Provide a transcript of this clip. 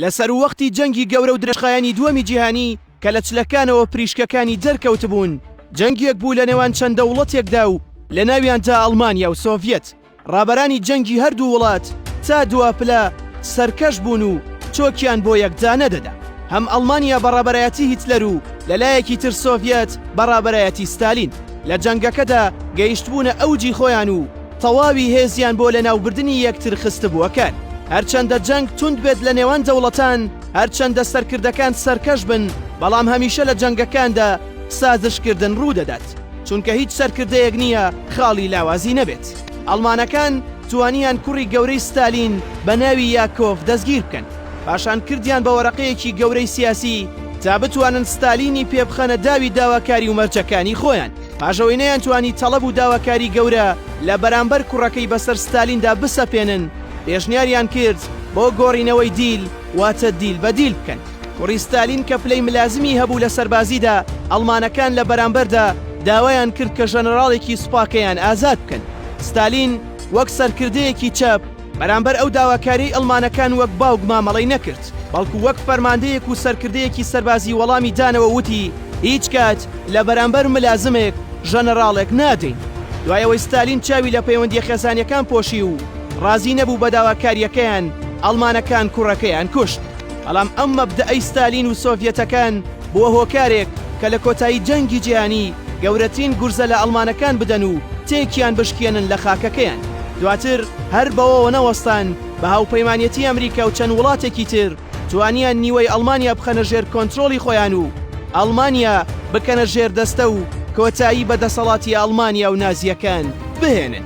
لە سەروەختی جەنگی گەورە و درێژخایەنی دووەمی جیهانی کە لە چلەکانەوە پریشکەکانی دەرکەوتبوون، جەنگێک بوو لە نێوان چەند دەوڵەتێکدا و لە ناویاندا ئەڵمانیا و سۆڤیەت. ڕابەرانی جەنگی هەردوو وڵات تا دوا پلە سەرکەش بوون و چۆکیان بۆ یەک دانەدەدا. هەم ئەڵمانیا بە ڕابەرایەتی هیتلەر و لە لایەکی تر سۆڤیەت بە ڕابەرایەتی ستالین لە جەنگەکەدا گەیشتبوونە ئەوجی خۆیان و تەواوی هێزیان بۆ لەناوبردنی یەکتر خستبووە کار. هەرچەندە جەنگ توند بێت لە نێوان دەوڵەتان، هەرچەندە سەرکردەکان سەرکەش بن، بەڵام هەمیشە لە جەنگەکاندا سازشکردن ڕوودەدات، چونکە هیچ سەرکردەیەک نییە خاڵی لاوازی نەبێت. ئەڵمانەکان توانیان کوڕی گەورەی ستالین بە ناوی یاکۆڤ دەستگیر بکەن، پاشان کردیان بە وەرەقەیەکی گەورەی سیاسی تا بتوانن ستالینی پێ بخەنە داوی داواکاری و مەرجەکانی خۆیان. پاش ئەوەی نەیانتوانی تەڵەب و داواکاری گەورە لە بەرامبەر کوڕەکەی بەسەر ستالیندا بسەپێنن، پێشنیاریان کرد بۆ گۆڕینەوەی دیل، واتە دیل بە دیل بکەن. کوڕی ستالین کە پلەی ملازمی هەبوو لە سەربازیدا، ئەڵمانەکان لە بەرامبەردا داوایان کرد کە ژەنەراڵێکی سوپاکەیان ئازاد بکەن. ستالین وەک سەرکردەیەکی چەپ بەرامبەر ئەو داواکاریەی ئەڵمانەکان وەک باوک مامەڵەی نەکرد، بەڵکو وەک فەرماندەیەک و سەرکردەیەکی سەربازی وەڵامی دانەوە وتی، هیچ کات لە بەرامبەر ملازمێک ژەنەراڵێک نادەین. دوای ئەوەی ستالین چاوی لە پەیوەندیە خێزانیەکان پۆشی و ڕازی نەبوو بە داواکاریەکەیان، ئەڵمانەکان کوڕەکەیان کوشت. بەڵام ئەم مەبدەئەی ستالین و سۆڤیەتەکان بووە هۆکارێک کە لە کۆتایی جەنگی جیهانی گەورەترین گورزە لە ئەڵمانەکان بدەن و تێکیان بشکێنن لە خاکەکەیان. دواتر هەر بەوەوە نەوەستان، بە هاوپەیمانیەتی ئەمریکا و چەند وڵاتێکی تر توانیان نیوەی ئەڵمانیا بخەنە ژێر کۆنترۆڵی خۆیان و ئەڵمانیا بکەنە ژێردەستە و کۆتایی بە دەسەڵاتی ئەڵمانیا و نازییەکان بهێنن.